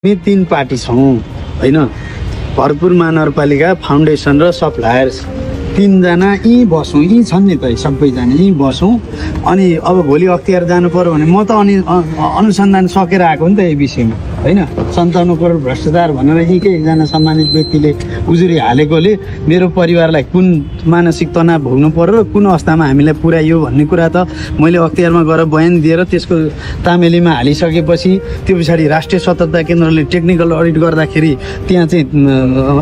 हामी तीन पार्टी छौँ हैन। भरतपुर महानगरपालिका फाउन्डेसन र सप्लायर्स तीनजना यहीँ बसौँ, यहीँ छन् नि त सबैजना यहीँ बसौँ। अनि अब भोलि अख्तियार जानु पर्यो भने म त अनुसन्धान सकेर आएको नि त यो विषयमा हैन। 57 करोड भ्रष्टाचार भनेर एकैजना सम्मानित व्यक्तिले उजुरी हालेकोले मेरो परिवारलाई कुन मानसिक तनाव भोग्नु पर्यो र कुन अवस्थामा हामीलाई पुर्याइयो भन्ने कुरा त मैले अख्तियारमा गएर बयान दिएर त्यसको तामेलीमा हालिसकेपछि त्यो पछाडि राष्ट्रिय सतर्कता केन्द्रले टेक्निकल अडिट गर्दाखेरि त्यहाँ चाहिँ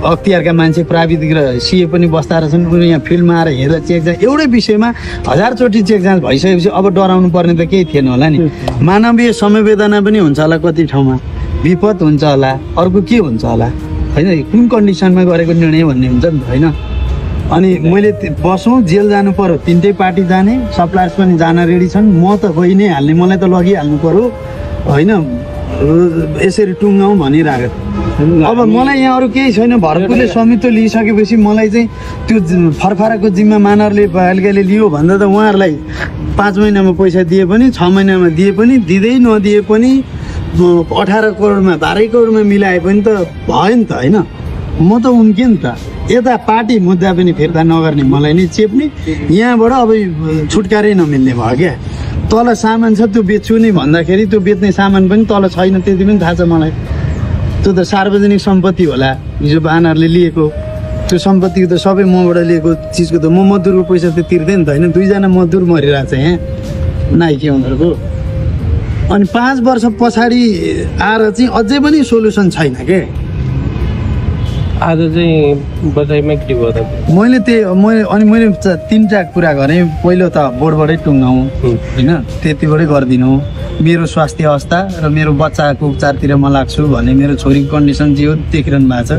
अख्तियारका मान्छे प्राविधिक र सिए पनि बस्दा रहेछन्। उनीहरू यहाँ फिल्डमा आएर हेरेर चेक जाँच एउटै विषयमा 1000 चोटि चेक जाँच भइसकेपछि अब डराउनु पर्ने त केही थिएन होला नि। मानवीय संवेदना पनि हुन्छ होला कति ठाउँमा, विपद हुन्छ होला, अर्को के हुन्छ होला हैन, कुन कन्डिसनमा गरेको निर्णय भन्ने हुन्छ नि त हैन। अनि मैले बसौँ, जेल जानु पर्यो तीनटै पार्टी जाने, सप्लायर्स पनि जान रेडी छन्। म त गइ नै हाल्ने, मलाई त लगिहाल्नु पर्यो हैन, यसरी टुङ्गाउँ भनिरहेको। अब मलाई यहाँ अरू केही छैन। भरतपुरले स्वामित्व लिइसकेपछि मलाई चाहिँ त्यो फरफराको जिम्मा महानगरले पालिकाले लियो भन्दा त उहाँहरूलाई 5 महिनामा पैसा दिए पनि 6 महिनामा दिए पनि दिँदै नदिए पनि 18 करोडमा 12 करोडमा मिलाए पनि त भयो नि त हैन। म त उम्के नि त। यता पार्टी मुद्दा पनि फिर्ता नगर्ने मलाई नै चेप्ने, यहाँबाट अब छुटकारै नमिल्ने भयो क्या। तल सामान छ त्यो बेच्छु नि भन्दाखेरि त्यो बेच्ने सामान पनि तल छैन, त्यति पनि थाहा छ मलाई। त्यो त सार्वजनिक सम्पत्ति होला, हिजो बानरले लिएको त्यो सम्पत्ति त सबै मबाट लिएको चिजको त म मजदुरको पैसा त तिर्दै नि त हैन। 2 जना मजदुर मरिरहेको छ यहाँ नाइके उनीहरूको। अनि 5 वर्ष पछाडि आएर चाहिँ अझै पनि सोलुसन छैन के। आज चाहिँ बजाइमा के भयो त? मैले 3टा कुरा गरेँ। पहिलो त बोर्डबाटै टुङ्गाउँ हैन, त्यतिबाटै गरिदिनु। मेरो स्वास्थ्य अवस्था र मेरो बच्चाको उपचारतिर म लाग्छु भने मेरो छोरीको कन्डिसन जे हो देखिरहनु भएको छ।